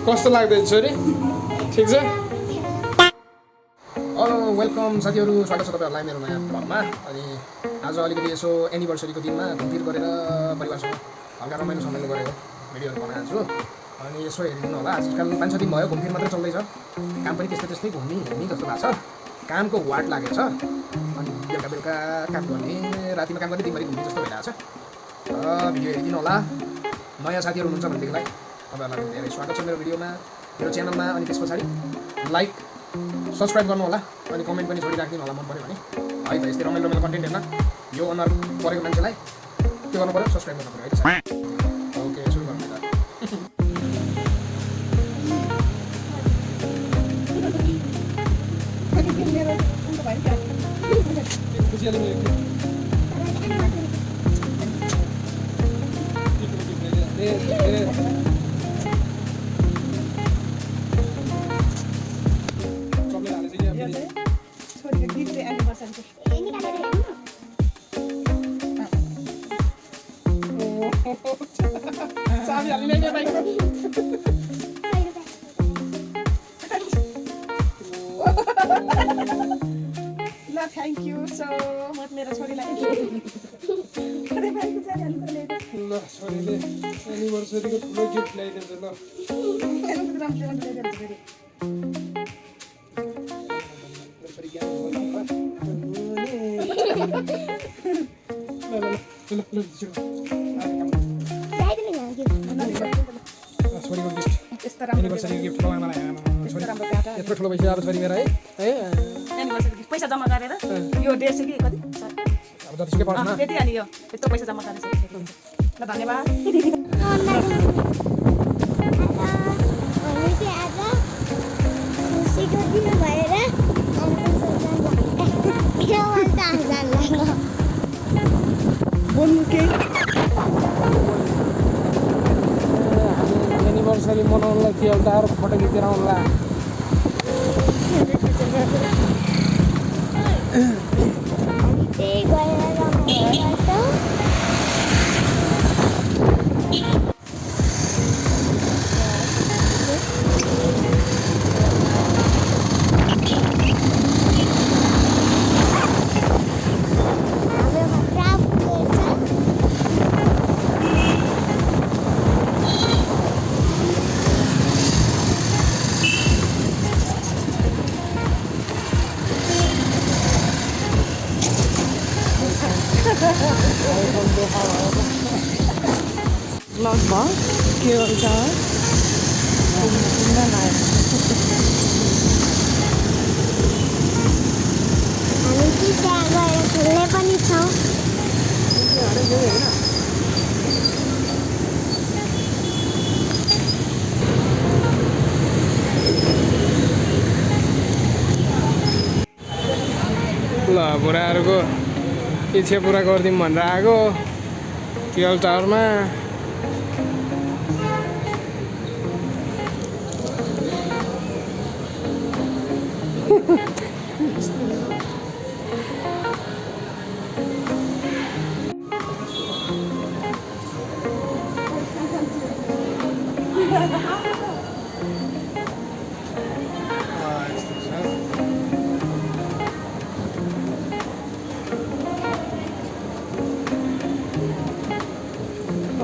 कस्तो लाग्दैछ छोरी ठिक छ वेलकम साथीहरू स्वागत छ तपाईँहरूलाई मेरो नयाँ भ्लगमा अनि आज अलिकति यसो एनिभर्सरीको दिनमा घुमफिर गरेर परिवारसँग हल्का रमाइलो समाइलो गरेको भिडियोहरू बनाएको छु अनि यसो हेरिदिनु होला आजकल 5-6 दिन भयो घुमफिर मात्रै चल्दैछ काम पनि त्यस्तै घुम्ने हिँड्ने जस्तो भएको छ कामको वाट लागेको छ अनि बेलुका काम गर्ने रातिमा काम गर्ने दिनभरि घुम्ने जस्तो भइरहेको छ भिडियो हेरिदिनु होला नयाँ साथीहरू हुनुहुन्छ भनेदेखिलाई तपाईँहरूलाई धेरै स्वागत छ मेरो भिडियोमा मेरो च्यानलमा अनि त्यस पछाडि लाइक सब्सक्राइब गर्नु होला अनि कमेन्ट पनि छोडिराखिदिनु होला मन पऱ्यो भने है त यस्तै रमाइलो कन्टेन्ट हेर्न यो अनुहार परेको मान्छेलाई के गर्नु पऱ्यो सब्सक्राइब गर्नु पऱ्यो है त ओके सुरु गर्नु त चाबी हाल्नु नै बाइकको ल थ्याङ्क यू सो मच मेरो छोरीलाई ल छोरीले एनिभर्सरीको ठुलो गिफ्ट ल्याइदिन्छ ल छोरीको गिफ्ट एनिभर्सरीको गिफ्ट लगाउन मलाई यत्रो ठुलो पैसा अब छोरी मेरो है एनिभर्सरी पैसा जम्मा गरेर यो ड्रेस कि कति अब जतिसुकै पर्छ न त्यति अनि यो यत्रो पैसा जम्मा गरेर ल धन्यवाद एनिभर्सरी मनाउनलाई के एउटा अरू फोटो खिचेर आउनुला लगभग के भन्छ हामी चाहिँ त्यहाँ गएर खेल्ने पनि छौँ ल बुढाहरूको इच्छा पुरा गरिदिउँ भनेर आएको केएल टावरमा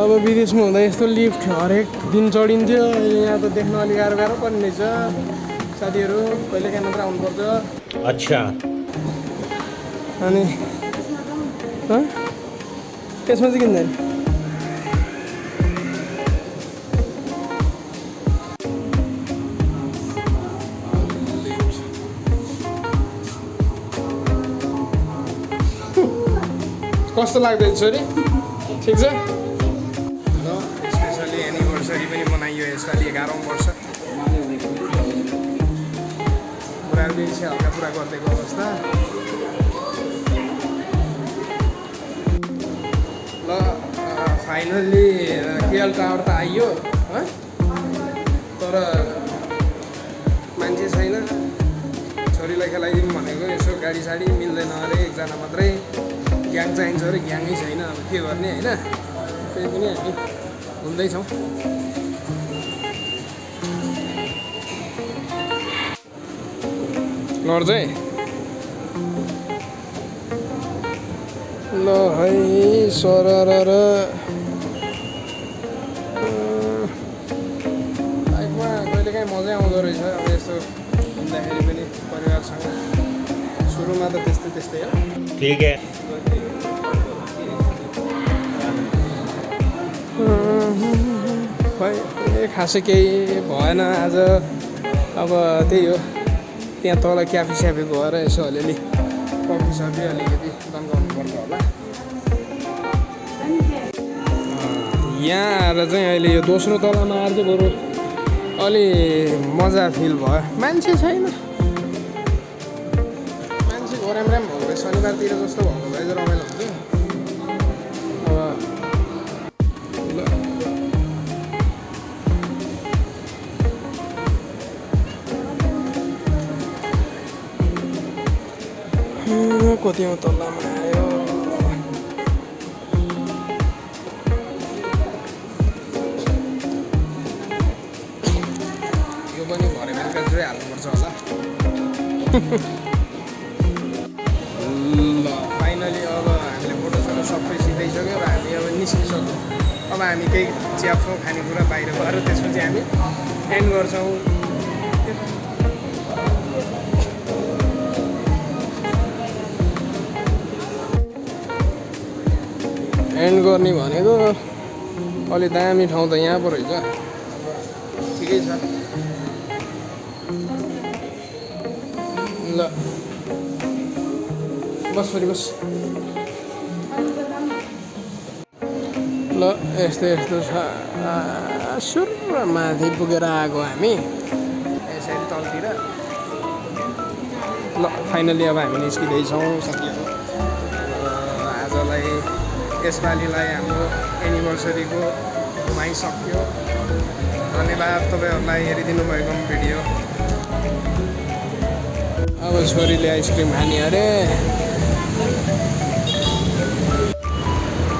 अब विदेशमा हुँदा यस्तो लिफ्ट हरेक दिन चढिन्थ्यो यहाँ त देख्न अलिक गाह्रो पर्ने रहेछ साथीहरू कहिले काहीँ मात्र आउनुपर्छ अच्छा अनि त्यसमा चाहिँ किन्दैन कस्तो लाग्दैछ छोरी ठिक छ स्पेसली एनिभर्सरी पनि मनाइयो यसपालि 11औं वर्ष बुढाहरूले इच्छा हल्का पुरा गरिदिएको अवस्था ल फाइनल्ली केएल टावर त आइयो तर मान्छे छैन छोरीलाई खेलाइदिउँ भनेको यसो गाडी साडी मिल्दैन अरे एकजना मात्रै ग्याङ चाहिन्छ अरे ग्याङै छैन अब के गर्ने होइन त्यही पनि हामी घुम्दैछौँ लड्छ है ल है सरर बाइकमा कहिलेकाहीँ मजै आउँदो रहेछ अब यस्तो हिँड्दाखेरि पनि परिवारसँग सुरुमा त त्यस्तै हो ठीक है खै खासै केही भएन आज अब त्यही हो त्यहाँ तल क्याफे स्याफे गएर यसो अलिअलि कफी सफी अलिकति तन्काउनु पर्छ होला यहाँ आएर चाहिँ अहिले यो दोस्रो तलामा आएर चाहिँ बरु अलि मजा फिल भयो मान्छे छैन मान्छे घराम भएको भए शनिबारतिर जस्तो भएको भए चाहिँ रमाइलो हुन्थ्यो कतिौँ तल्लामा आयो यो पनि भरे बेलुका चाहिँ हाल्नुपर्छ होला ल फाइनली अब हामीले फोटोसोटो सबै सिधाइसक्यो अब हामी अब निस्किसक्यो अब हामी केही च्याप्छौँ खानेकुरा बाहिर गएर त्यसपछि हामी एन्ड गर्छौँ एन्ड गर्ने भनेको अलि दामी ठाउँ त यहाँ पो रहेछ ठिकै छ ल बस फेरि बस ल यस्तो छ सुर माथि पुगेर आएको हामी यसरी तलतिर ल फाइनली अब हामी निस्किँदैछौँ साथीहरू आजलाई यसपालिलाई हाम्रो एनिभर्सरीको घुमाइसक्यो धन्यवाद तपाईँहरूलाई हेरिदिनु भएको भिडियो अब छोरीले आइसक्रिम खाने अरे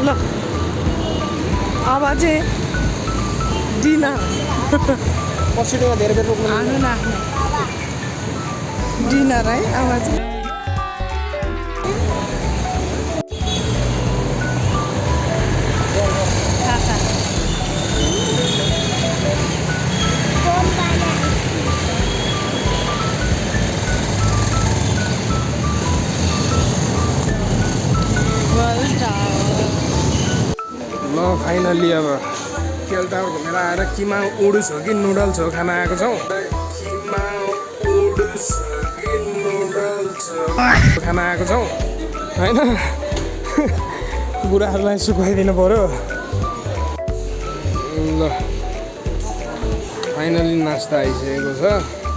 ल अब चाहिँ डिनर पछिटो धेरै बेर रोक्नु खानु न डिनर है अब चाहिँ ल फाइनल्ली अब केलटार घुमेर आएर किमा उडुस हो कि नुडल्स हो खाना आएको छौँ किमा उडुस हो कि नुडल्स हो खाना आएको छौँ होइन बुढाहरूलाई सुखाइदिनु पऱ्यो ल फाइनल्ली नास्ता आइसकेको छ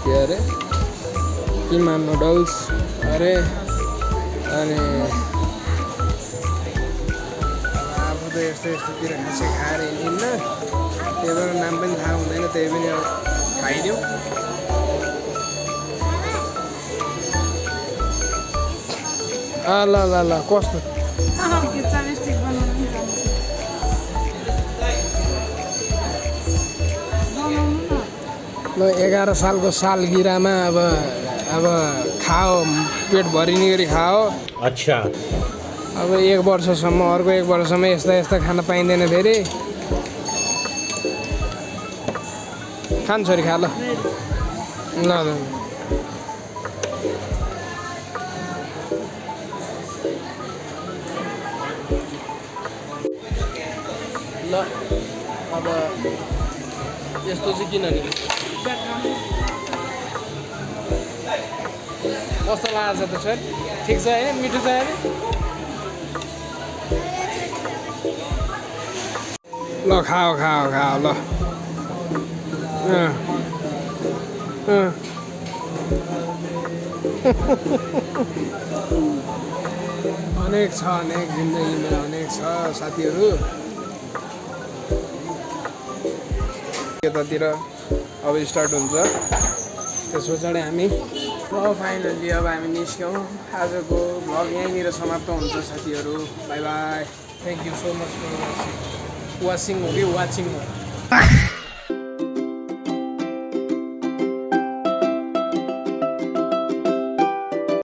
के अरे किमा नुडल्स अरे अनि यस्तोतिर खासै खाएर हिँड्दिन्न त्यही भएर नाम पनि थाहा हुँदैन त्यही पनि अब खाइदिउँ ल ल ल कस्तो ल 11 सालको सालगिरामा अब खाओ पेट भरिने गरी खाओ अच्छा अब 1 वर्षसम्म अर्को 1 वर्षसम्म यस्ता खान पाइँदैन फेरि खान छोरी खा ल ल ल अब यस्तो चाहिँ किन नि कस्तो लाग्छ त सर ठिक छ है मिठो छ अरे ल खाओ ल अनेक छ अनेक जिन्दगीमा अनेक छ साथीहरू यतातिर अब स्टार्ट हुन्छ त्यस पछाडि हामी फाइनल्ली अब हामी निस्क्यौँ आजको भ्लग यहीँनिर समाप्त हुन्छ साथीहरू bye bye thank you so much for watching हो कि वाचिङ हो